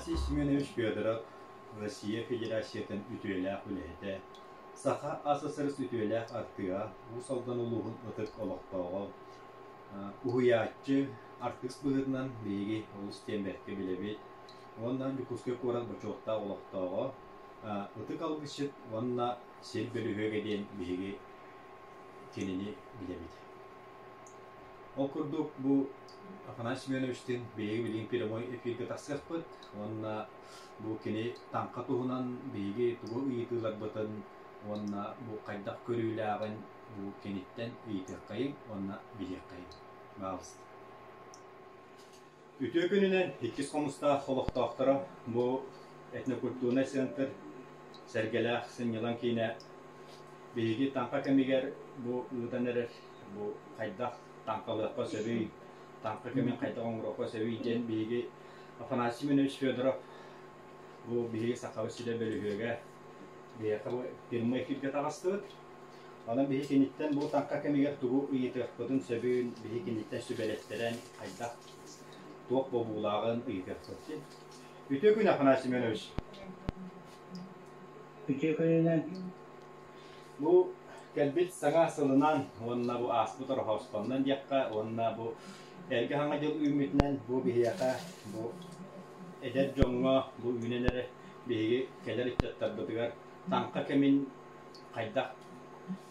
Афанасий Семенович Федоров Россия Федерациятын үтүөлээх үлэһитэ, Саха АССР үтүөлээх артыыһа, Уус Алдан улууһун ытык олохтооҕо, уһуйааччы, артыыс быһыытынан биһиги олус диэн бэркэ билэбит уонна Дьокуускай куорат бочуоттаах олохтооҕо, ытык алгысчыт уонна сир бөлүһүөгэ диэн биһиги кинини билэбит. Ол курдук бу Афанасий Семеновичтыын биһиги билигин прямой эфиргэ тахсыахпыт уонна бу кини таҥха туһунан биһиги тугу ыйытыыларбытын уонна бу хайдах көрүүлээҕин бу киниттэн ыйытыаххайыҥ уонна билиэххэйиҥ. Баҕалыста. Үтүө күнүнэн иккис хомустаах олохтоохторо бу этнокультурнай центр Сэргэлээх сынньалаҥ киинэ биһиги таҥха кэмигэр бу ыытан эрэр бу хайдах таҥхалыахха сөбүй, таҥха кэмин хайдах оҥоруохха сөбүй диэн биһиги Афанасий Семенович Федоров бу биһиги Сахабыт сирэ бөлүһүөгэ биһиэхэ бу прямой эфиргэ таҕыстыбыт. Онон биһи киниттэн бу таҥха кэмигэр тугу ыйытыахпытын сөбүн, биһи киниттэн сүбэлэттэрэн хайдах туох бобуулааҕын ыйытыахпыт. Үтүө күн, Афанасий Семенович. Үтүө күнүнэн. Бу кэлбит саҥа сылынан уонна бу ааспыт Ороһооспоннон диэххэ уонна бу эргэ саҥа дьыл үүммүтүнэн бу биһиэхэ бу эдэр дьоҥҥо бу үүнэн эрэ биһиги кэлэр ыччаттарбытыгар таҥха кэмин хайдах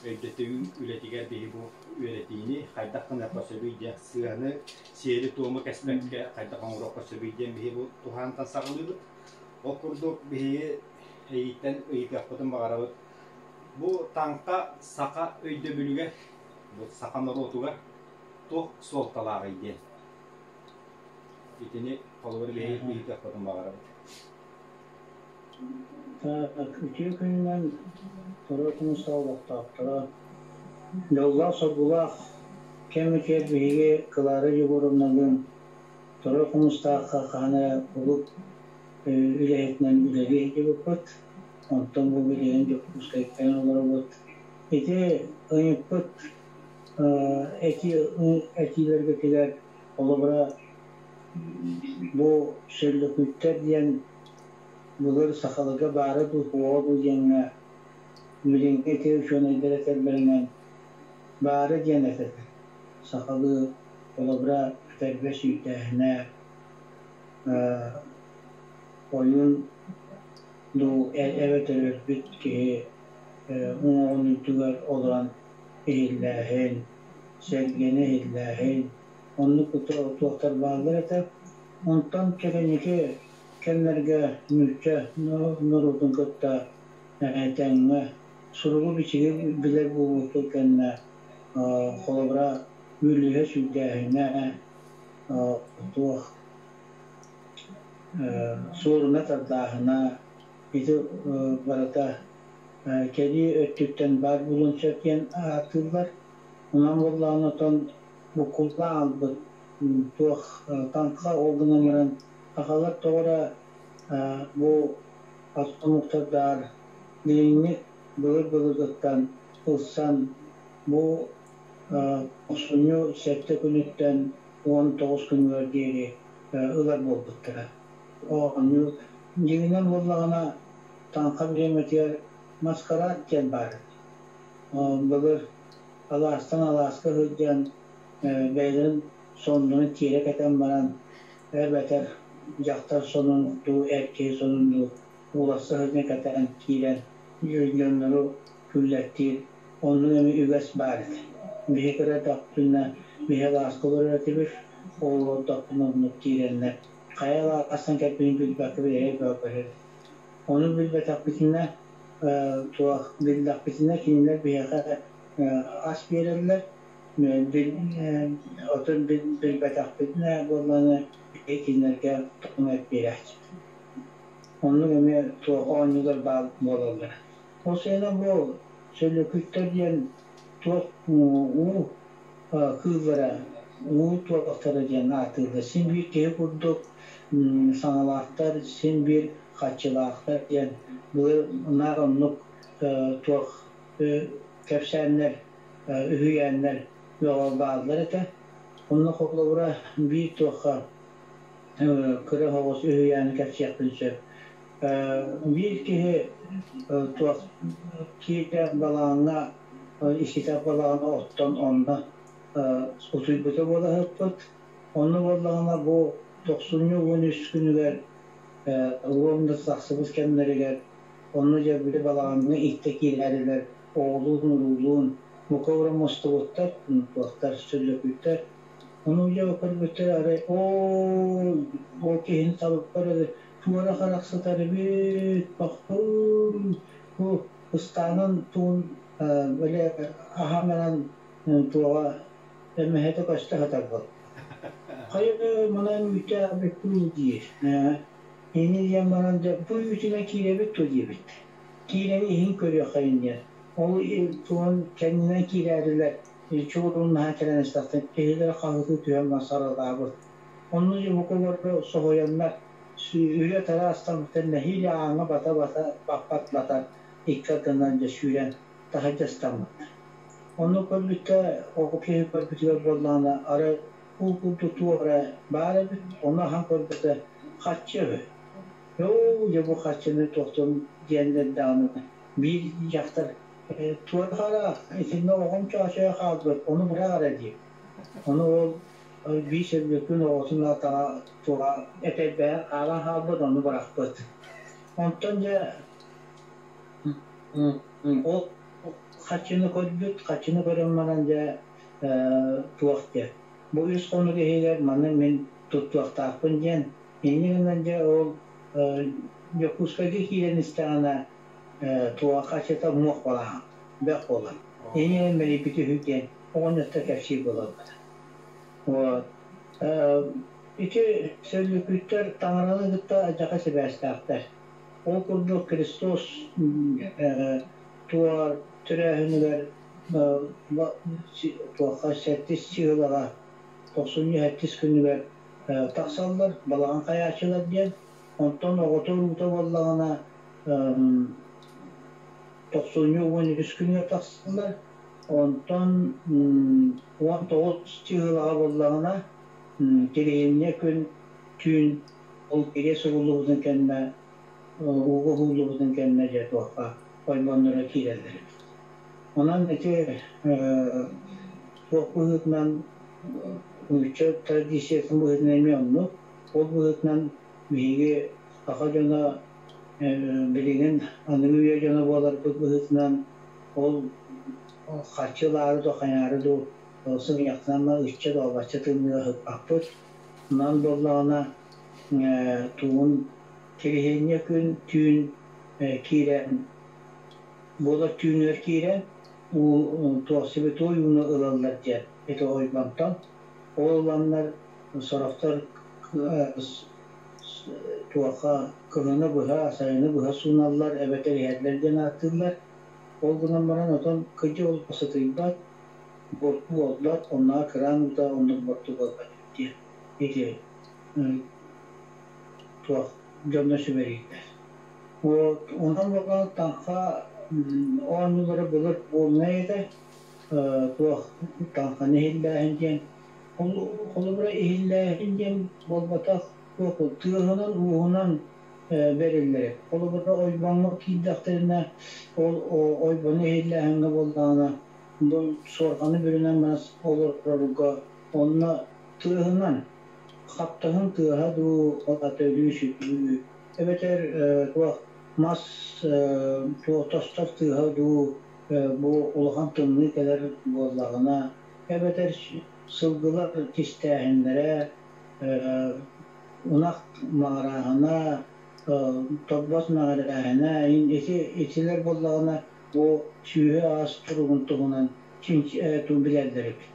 өйдөтүү үлэтигэр биһи бу үөрэтиини хайдах гыныахха сөбүй диэн сыаны сиэри-туому кэспэккэ хайдах оҥоруохха сөбүй диэн биһи бу туһаантан саҕалыыбыт. Ол курдук биһиги эйииттэн ыйытыахпытын баҕарабыт. Бу таҥха саха өйдөбүлүгэр, бу саха норуотугар туох суолталааҕый диэн итини холобур биһиги ыйытыахпытын баҕарабыт. Үтүө күнүнэн Торуо Тумуста олохтоохторо, дьоллоох-соргулаах кэм үтүөр биһиги Клара Егоровналыын Торуо Хомустаахха хаһан эрэ кулууп үлэһитинэн үлэлии сылдьыбыппыт. Онтон бу билигин Дьокуускайтан олоробут. Ити ыйыппыт этиилэргитигэр холобура бу сөллөкүүттэр диэн былыр сахаларга баара дуу, суоҕа дуу диэҥҥэ билиҥҥи ити учуонайдар этэллэринэн баара диэн этэ. Сахалыы холобура этэрбэс үүттээһинэ, ойуун дуу эбэтэр өлбүт киһи уҥуоҕун үрдүгэр олорон иһиллээһин, сэргэни иһиллээһин оннук туохтар бааллар этэ. Онтон кэнники кэмнэргэ нуучча норуотун кытта тэҥҥэ суругу-бичиги билэр буолбуппут кэннэ, холобура, үөлүһэ сүүрдээһинэ, туох суоруна тардааһына ити барыта кэлии өттүттэн баар буолуон сөп диэн ааттыыллар. Онон буоллаҕына оттон буккуллаан ылбыт туох таҥха ол гынан баран сахалар тоҕо эрэ бу ас омуктардаах дириҥник былыр-былыргыттан ылсан бу тохсунньу сэттэ күнүттэн 19 күнүгэр диэри ылар буолбуттара. Оонньуу дьиҥинэн буоллаҕына таҥха бириэмэтигэр маскараат диэн баар этэ. Былыр алаастан алааска сылдьан бэйэлэрин соннорун тиэрэ кэтэн баран эбэтэр дьахтар сонун дуу, эр киһи сонун дуу ууласса сылдьан кэтэн киирэн дьоннору күллэртиир оннук эмиэ үгэс баар этэ. Биһи кыра эрдэхпитинэ биһи алааска олорор этибит, ол олордохпуна оннук киирэннэр хайа алаастан кэлбитин билбэккэ билэһи бөҕө Ону билбэтэхпитинэ туох биллэхпитинэ кинилэр биһиэхэ ас биэрэллэр, отун билбэтэхпитинэ буоллаҕына биһиги кинилэргэ тоҥ эт биэрээччибит. Оннук эмиэ туох оонньуулар баар буолаллара. Ол сыана бу сөлөкүттэр диэн туох уу кыыллара, уу туохтара диэн ааттыыллар. Син биир киһи курдук саҥалаахтар, син биир хаччылаахтар диэн былыр наар оннук туох кэпсээннэр, үһүйээннэр бөҕө бааллар этэ. Онно холобура биир туохха Кыра оҕус үһүйээни кэпсиэхпин сөп. Биир киһи туох киирдээх балаҕаҥҥа иччитэх балаҕаны оттон онно утуйбута буола сыппыт. Онно буоллаҕына бу тохсунньу 13 күнүгэр уонна тахсыбыт кэмнэригэр онно дьэ били балаҕаҥҥа иттэ киирээрилэр оҕолуун-уруулуун бука уран мустубуттар, туохтар сүллөкүүттэр. Ону дьэ көрбүттэр арай оо ол киһини табыппар эрэ туора харах сытар эбит, пахпын бу ыстаанын туун били аһан баран туоҕа эмэһэтэ көстө сытар буолла. Хайа манан үүтэ бүттүү диир. Ини диэн баран дьэ бу үүтүнэн киирэбит дуо диэбит. Киирэн иһин көрүөххэйин диэн. Ол тугун кэннинэн киирээрилэр чугурун наһаа кэлэн истэхтэн киһилэрэ хаһыытыы түһэн саралаабыт. Онно дьэ соһуйаннар үрэ-тара астаммыттар нэһиилэ ааҥҥа бата-бата баппат батан икки ардынан дьэ сүүрэн таһырдьа ыстаммыттар. Онно көрбүттэ оҕо киһи көрбүтүгэр буоллаҕына арай уу курдук туох эрэ баар эбит, ону аһан көрбүтэ харчы үһү. Оо, дьэ бу харчыны туохтун диэн эрдэҕинэ биир дьахтар туора хара итиннэ оҕом чоочойо хаалбыт, ону быраҕ эрэ диир. Ону ол биир сөргүккүн оҕотун атаҕа туора этэрбэһэ хаалан хаалбыт, ону бырахпыт. Онтон дьэ ол харчыны көрбүт, харчыны көрөн баран дьэ туох диэ, бу үс хонук иһигэр маны мин туттуохтаахпын диэн, инньэ гынан дьэ ол Дьокуускайга киирэн истэҕинэ туоха харчыта муох буолан, бөх буолан, инньэ гынан мэлийбит үһү диэн оҕонньоттор кэпсиир буолаллара. Вот. Ити сөллөкүүттэр таҥараны кытта адьаха сибээстээхтэр. Ол курдук Христос туор төрөөһүнүгэр туохха сэттис чыһылаҕа тохсунньу сэттис күнүгэр тахсаллар, балаҕан хайааччылар диэн. Онтон оҕото уруута буоллаҕына тохсунньу 13 күнүгэр тахсаллар. Онтон 19 чыһылаҕа буоллаҕына кириһинньэ күн түүн ол кириэс угуллубутун кэннэ ууга уһууллубутун кэннэ дьэ туохха ойбонноро киирэллэр эбит. Онон ити туох быһыытынан нуучча традициятын быһыытынан эмиэ оннук. Ол быһыытынан биһиги саха дьоно билигин аныгы үйэ дьоно буоларбыт быһыытынан ол харчы ылаары дуу, хайаары дуу сымыйахтанан ычча дуобачча тымныыга сыппаппыт. Онон буоллаҕына тугун кириһиэнньэ күн түүн киирэн буолар түүнүгэр киирэн уу туох святой ууну ылаллар диэн ити ойбонтон. Ол ыланнар сорохтор туохха кыһыны быһа, сайыны быһа сууналлар эбэтэр иһэллэр диэн ааттыыллар. Ол гынан баран отон кыдьы ол сытыйбат, буорту буолбат, оннооҕор кыраан уута оннук буорту буолбат диэн ити туох дьонно сүбэлииллэр. Вот онон буоллаҕына таҥха оонньуулара былыр буолунай этэ, туох таҥханы иһиллээһин диэн. Холобура иһиллээһин диэн буолбатах, туох тыаһынан-ууһунан бэриллэр. Холобура ойбоҥҥо киирдэхтэринэ, ол ойбону иһиллээһиҥҥэ буоллаҕына, бу суорҕаны бүрүнэн баран олорорго онно тыаһынан хаптаһын тыаһа дуу, ол аата өлүү-сүтүү, эбэтэр туох мас туох тостор тыаһа дуу, бу улахан тымныы кэлэр буоллаҕына, эбэтэр сылгылар кистээһиннэрэ, ынах маҕырааһына, торбос мэҕирээһинэ ити итилэр буоллаҕына бу сүөһү аас туругун туһунан билэллэр эбит.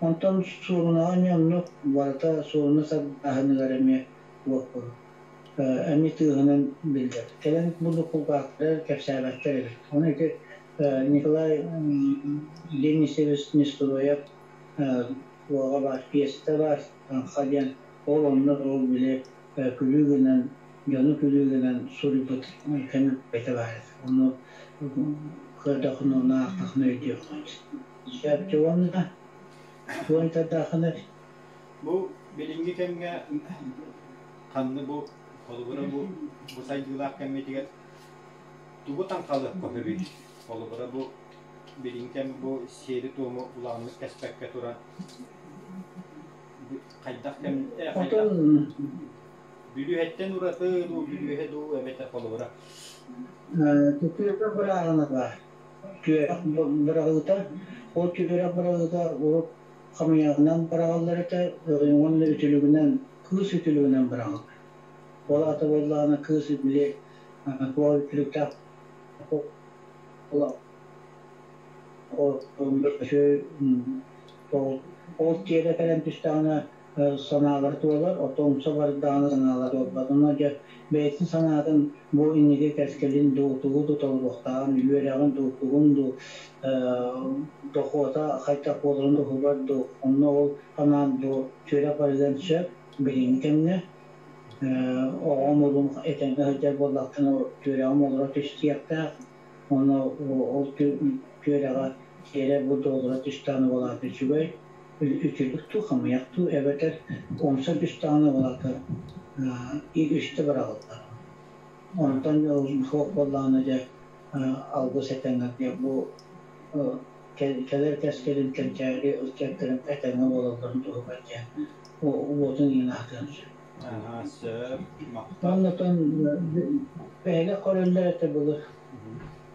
Онтон суорунаҕа эмиэ оннук барыта суоруна сардааһыныгар эмиэ эмиэ тыаһынан биллэр. Кэлэн бурдук кулгаахтара кэпсээбэттэр эбит. Ону ити Николай Денисович Неустроев туоҕа баар, пьесата баар Таҥха диэн ол онно ол били күлүү гынан, дьону күлүү гынан суруйбут кэмэ баар этэ. Ону көрдөххүнэ, ону аахтаххына өйдүөххүн сөп. Уонна туон тардааххына Бу билиҥҥи кэмҥэ Ханны бу холобура бу бу сайдыылаах кэммитигэр тугу таҥхалыахха сөбүй? Холобура бу билиҥҥи кэм бу сиэри-туому улаханнык кэспэккэ туран хайдах кэм хайдах Отон бүлүүһэттэн ураты дуу, бүлүүһэ дуу эбэтэр холобура түөрэх бырааһына баар. Түөрэх быраҕыыта, ол түөрэх быраҕыыта урут хамыйаҕынан быраҕаллар этэ уонна үтүлүгүнэн, кыыс үтүлүгүнэн быраҕаллар. Ол аата буоллаҕына кыыс били туох үтүлүктээх Ол тиэрэ кэлэн түстэҕинэ санаалара туолар, оттон умса бардаҕына санаалара туолбат. Онно дьэ бэйэтин санаатын бу инники кэскилин дуу, тугу дуу толоруохтааҕын, үөрэҕин дуу, тугун дуу, дохуота хайдах буоларын туһугар дуу, онно ол анаан бу түөрэх барыан сөп билиҥҥи кэмҥэ. Оҕом уолум этэҥҥэ сылдьар буоллахпына түөрэҕим олоро түстүөхтээх. Онно ол түөрэҕэ тиэрэ бу доллара түстэҕинэ ол аата үчүгэй, үтүлүк дуу, хамыйах дуу эбэтэр умса түстэҕинэ ол аата үстэ быраҕыллар. Онтон суох буоллаҕына дьэ алгыс этэҥҥэ дьэ бу кэлэр кэскилин кэнчээри ыччаттарын этэҥҥэ буолалларын туһугар дьэ уотун иһин аһатыан сөп. Аһаа, сөп, махтал. Оннотон бэһилэх көрөллөр этэ былыр.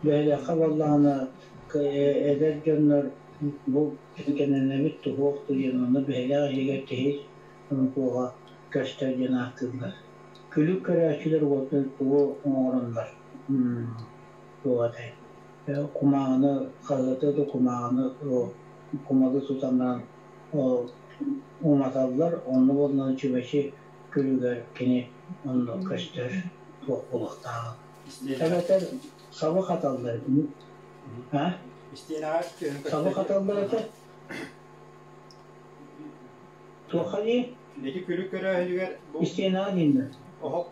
Бэһилэххэ буоллаҕына эдэр дьоннор бу кэнэнэбит туһуох диэн онно бэһилэх иһигэр киһи туоҕа көстөр диэн ааттыыллар. Күлүк көрөөччүлэр уоту тугу оҥороннор туох этэй кумааҕыны хаһыаты да кумааҕыны кумалы тутан баран уматаллар, онно буоллаҕына чүмэчи күлүгэр кини онно көстөр туох буолуохтааҕын. Истиэнэҕэ Эбэтэр сабы хаталлар а? Истиэнэҕэ түһэн Сабы көстөр хаталлар этэ. Туохха дии? Ити күлүк көрөөһүнүгэр бу Истиэнэҕэ дииллэр. оһох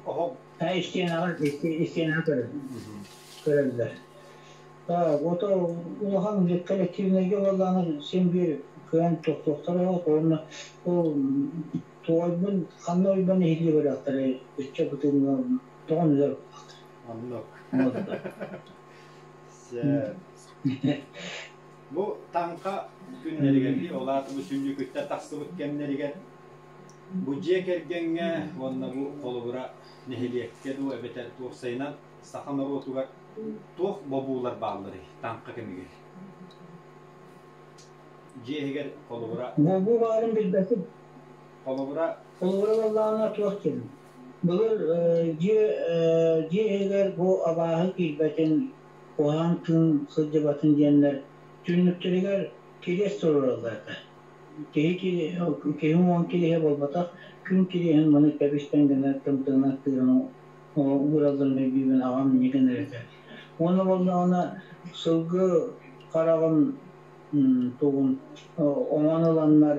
оһох Ә истиэнэҕэ истиэнэҕэ көрөллөр. Ото улахан коллективнайга буоллаҕына син биир кыайан тохтуохтара уонна ол туойбун ханна уйбан иһиллии барыахтарай ычча бытыыҥҥа тоҕон өлөр Оннук. оҥордо. Сөп. Бу таҥха күннэригэр дии, ол аата бу сүллүүкүттэр тахсыбыт кэмнэригэр бу дьиэ кэргэҥҥэ уонна бу холобура нэһилиэккэ дуу эбэтэр уопсайынан саха норуотугар туох бобуулар баалларый таҥха кэмигэр? Дьиэ иһигэр холобура Бобуу баарын билбэтим. Холобура Холобура буоллаҕына туох диэн былыр дьиэ дьиэ иһигэр бу абааһы киирбэтин, куһаҕан тыын сылдьыбатын диэннэр түннүктэригэр кириэс туруораллар этэ. Киһи киһи уҥуоҕун кириэһэ буолбатах, күн кириэһин маны тэбис-тэҥ гына тымтыгынан тыыран ууралларын өйдүүбүн, аҕам инньэ гынар этэ. Уонна буоллаҕына сылгы хараҕын тугун оҥон ыланнар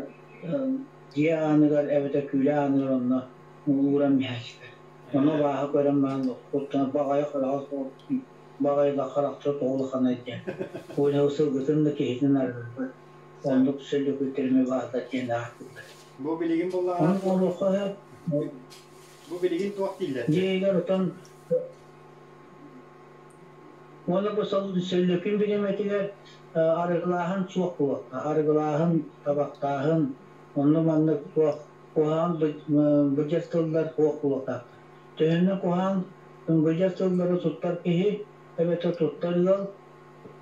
дьиэ ааныгар эбэтэр күүлэ ааныгар онно ууран иһээччилэр. Ону абааһы көрөн баран куттана баҕайы хараҕа суох баҕайы да харахтара тоҕо улаханай диэн. Ол сылгытын да киһитин арыйбыт. Оннук сөллөкүттэрими баатар диэн ааттыыллар. Бу билигин Ону буоллаҕына оҥоруохха сөп. Бу билигин туох дииллэр? Дьиэгэр отон уонна бу сөллөкүн бириэмэтигэр арыгылааһын суох буолуохтаах. Арыгылааһын, табахтааһын, онно-маннык туох куһаҕан быдьар тыллар суох буолуохтаахтар. Төһөннө куһаҕан быдьар тыллары туттар киһи эбэтэр туттар ыал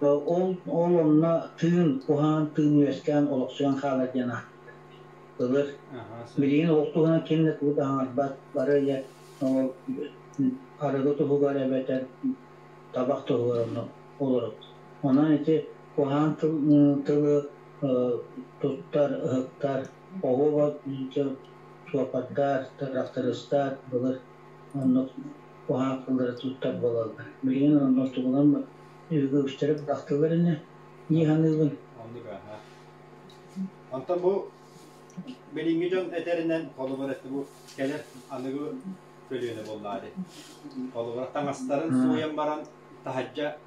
ол ол онно тыын, куһаҕан тыын үөскээн олохсуйан хаалар диэн ааттыыр. Былыр билигин ол туһунан ким да тугу да саҥарбат, бары ийэ арыгы туһугар эбэтэр табах туһугар онно олоробут. Онон ити куһаҕан тылы туттар, ыһыктар, оһуоба суоппардар, тырахтарыстар былыр оннук куһаҕан тыллары туттар буолаллар. Билигин онно тугунан үгүстэрэ бырахтылар ини дии саныыбын. Оннук аха. Онтон бу билиҥҥи дьон этэринэн, холобур, бу кэлэр аныгы көлүөнэ буоллаҕа дии. Холобура, таҥастарын сууйан баран таһырдьа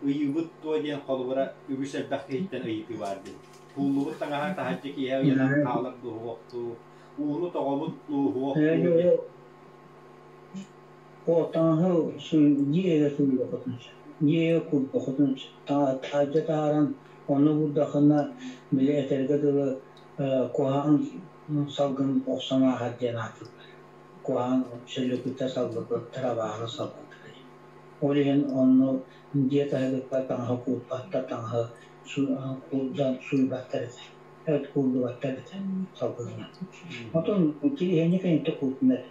ыйыыбыт дуо диэн холобура үгүс элбэх киһиттэн ыйытыы баар дии. Кууллубут таҥаһа таһырдьа киэһэ ыйанан хаалар дуоһуохтуу. Ууну тоҕобут дуу, суох дуу диэн. Таҥаһы дьиэгэ сууйуоххутун сөп. Дьиэгэ куурдуоххутун сөп. Таһырдьа таһааран ону уурдаххына, били этэргэ дылы, куһаҕан салгын охсон ааһар диэн аатырдар. Куһаҕан сөллөкүтэ салгыппыттар, абааһы салгыттар. Ол иһин онно дьиэ таһыгар таҥаһы куурпаттар, таҥаһы куурдан сууйбаттар этэ. Эт куурдубаттар этэ салгынынан. Отон кириһиэнньэ кэнниттэн куурдунар.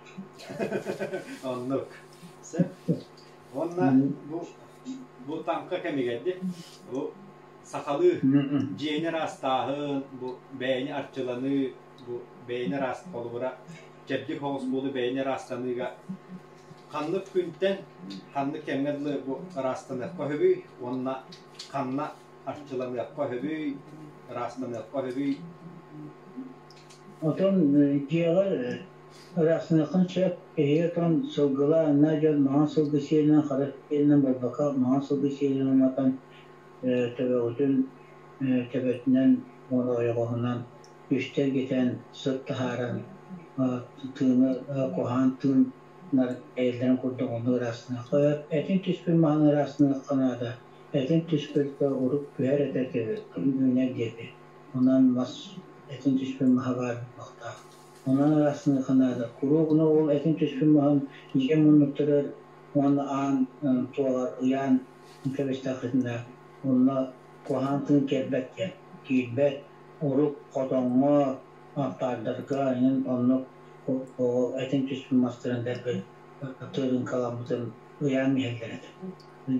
Оннук. Сөп. Уонна бу бу таҥха кэмигэр дии бу сахалыы дьиэни ыраастааһын, бу бэйэни арчыланыы, бу бэйэни ыраас холобура чэбдик соҕус буолуу бэйэни ыраастаныыга ханнык күнтэн ханнык кэмҥэ дылы бу ыраастаныахха сөбүй уонна ханна арчыланыахха сөбүй, ыраастаныахха сөбүй? Отон дьиэҕэр ыраастаныаххын сөп. Эһиги отон сылгылаа, аннаа дьон маҥан сылгы сиэлинэн, хара сиэлинэн буолбакка, маҥан сылгы сиэлинэн уматан төбөҕүтүн төбөтүнэн уонна ойоҕоһунан үстэ эргитэн сыт таһааран тыыны куһаҕан тыыннар бэйэлэрин курдук оннук ыраастаныахха сөп. Этиҥ түспүт маһын ыраастаныахха наада. Этиҥ түспүт урут түһэр этэ үүнэр диэки. Онон мас этиҥ түспүт маһа баар буолуохтаах. Онон ыраастаныахха наада. Куруук ол этиҥ түспүт маһын дьиэ муннуктарыгар уонна аан туолар ыйаан кэбистэххитинэ, онно куһаҕан тыын кэлбэт диэн киирбэт. Урут хотоҥҥо, ампаардарга эҥин оннук этиҥ түспүт мастарын дэлби тыырыҥкаламмытын ыйаан иһэллэр этэ.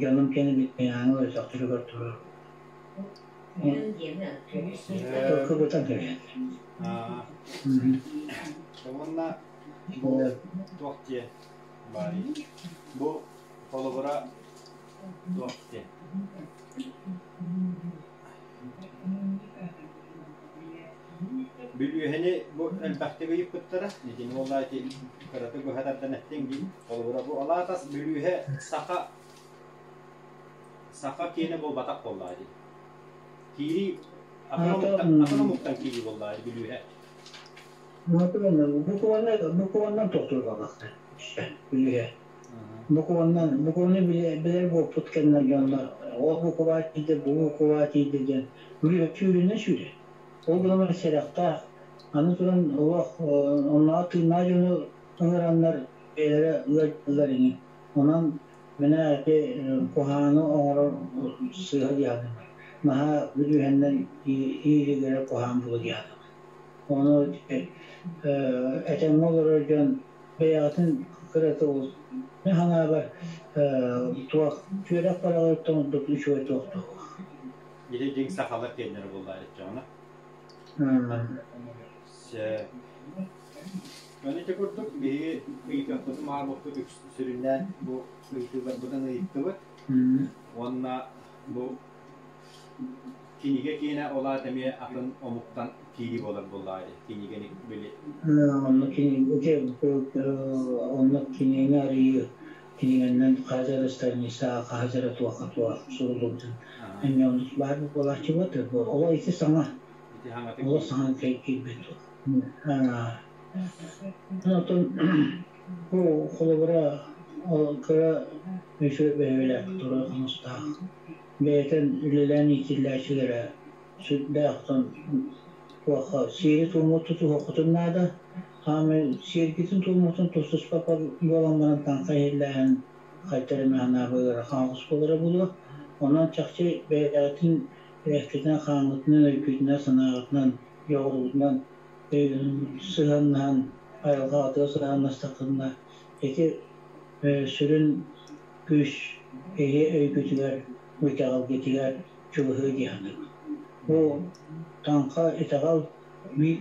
Дьонум кини билиҥҥээҥи өтөхтөрүгэр турар. Кыбытан кэбиһэллэр. Уонна бу туох диэ баарый? Бу холобура туох диэ? Бүлүүһэни бу элбэхтик ыйыппыттара. Итини буоллаа ити кыратык быһа тардан эттиҥ дии. Холобура бу алаатас бүлүүһэ саха саха киэнэ буолбатах буоллаа дии. Киирии атын омуктан атын омуктан киирии буоллаа дии бүлүүһэ. Букваннан тохтууллар бүлүүһэ. Букваннан букваны билэр буолпут кэннэ дьоннор ол буква тиийдэ, бу буква тиийдэ диэн сүүрүнэн сүүрэр. Ол гынан сэрэхтээх. Аны туран олох оннооҕор тыыннаах дьону ыҥыраннар бэйэлэрэ ыалдьаллар ини. Онон мэнэ ити куһаҕаны оҥорор сыыһа дии саныыбын. Наһаа бүлүүһэннэн ииригирэр куһаҕан буолуо дии саныыбын. Ону этэҥҥэ олорор дьон бэйэҕитин кырата мин санаабар туох түөрэх бараҕыттан ордук үчүгэй туох туох. Ити дьиҥ сахалар киэннэрэ буоллар иччэҕинэ. Аны ити курдук биһиги ыйытыахпытын аарбыппыт сүрүннээн бу ыйытыыларбытын ыйыттыбыт. Уонна бу кинигэ киэнэ ол аата эмиэ атын омуктан киирии буолар буоллаҕа дии. Кинигэни били Онно кинигэ онно кинигэни арыйыы кинигэннэн хаһыс эрэ страницаҕа хаһыс эрэ туохха туох суруллубутун эмиэ оннук баар буолааччыбыт. Ол ити саҥа ити хаҥатык олох саҥа киирбит. Онтон бу холобура кыра үчүгэй бөһүөлэк турар хомустаах бэйэтин үлэлээн иитиллээччилэрэ сүрдээх туохха сиэри-туому тутуһуоххутун наада. Хаамай сиэргитин-туоммутун тустуспат буолан баран таҥха иһиллээһин хайта эрэ наһаа ыарахан оҕус буолара буолуо. Онон чахчы бэйэҕитин эккитинэн-хааҥҥытынан, өйгүтүнэн-санааҕытынан, дьоҕургутунан сыһыаннаһан айылҕаҕытыгар сыһыаннастаххытына ити сүрүн күүс киһи өйгүтүгэр, итэҕэлгитигэр чугаһыа дии саныыбын. Бу таҥха итэҕэл биир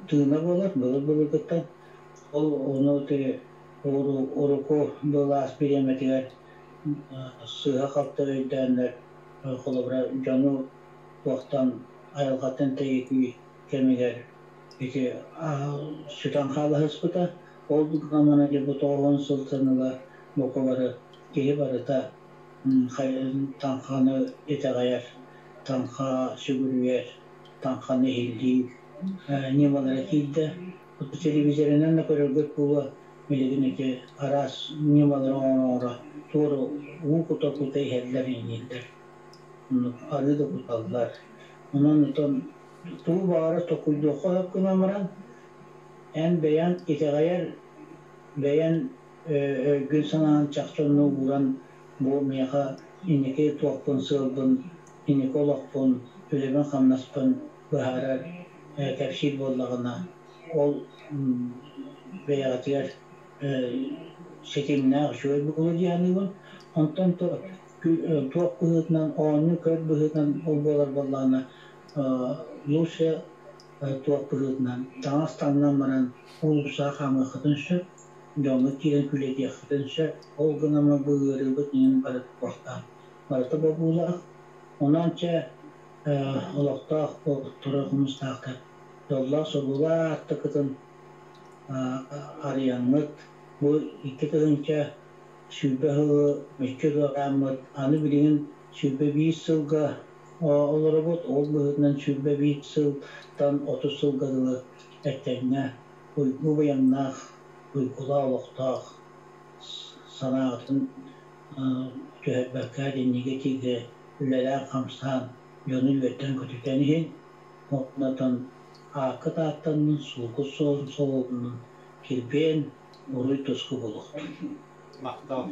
тыына буолар былыр-былыргыттан. Ол ону урукку былаас бириэмэтигэр сыыһа-халты өйдөөннөр, холобура, дьону туохтан айылҕаттан тэйитии кэмигэр ити сүтэн хаалаһыспыта. Ол гынан дьэ бу 90 сылтан ыла бука бары киһи барыта таҥханы итэҕэйэр, таҥха сүгүрүйэр, таҥханы иһиллиир ньымалара киирдэ. Телевизорынан да көрөргүт буолуо, билигин ити араас ньымалары оҥоро-оҥоро туора уу кута-кута иһэллэр иҥнииллэр. Оннук арыы да куталлар. Онон отон тугу баҕарар толкуйдуохха сөп гынан баран, эн бэйэҥ итэҕэйэр, бэйэҥ өйгүн-санааҕын чахчы онно ууран бу миэхэ инники туохпун, сыалбын, инники олохпун, үлэбин-хамнаспын быһаарар, кэпсиир буоллаҕына, ол бэйэҕитигэр ситимнээх үчүгэй буолуо дии саныыбын. Онтон туох быһыытынан, оонньуу-көр быһыытынан ол буолар буоллаҕына, лучше туох быһыытынан таҥас таҥнан баран уулуссаҕа хаамыаххытын сөп, дьоҥҥо киирэн күлэтиэххитин сөп. Ол гынан бу ыарыыбыт иҥин барыта туохтаах, барыта бобуулаах. Онон чэ олохтоох турар хомустаахтар дьоллоох-соргулаах аартыкытын арыйаҥҥыт бу 2020 сылы мүччү туорааммыт, аны билигин 21 сылга олоробут, ол быһыытынан 21 сылтан 30 сылга дылы этэҥҥэ уйгу быйаҥнаах, уйгулаах олохтоох санааҕытын түһэрбэккэ итинниги этиигэ үлэлээн-хамсаан дьону үөрдэн-көтүтэн иһин, оннотон ааккыт ааттаннын, суолгут суолун сололуннун, килбиэн, уруй-туску буолуохтун. Махтал.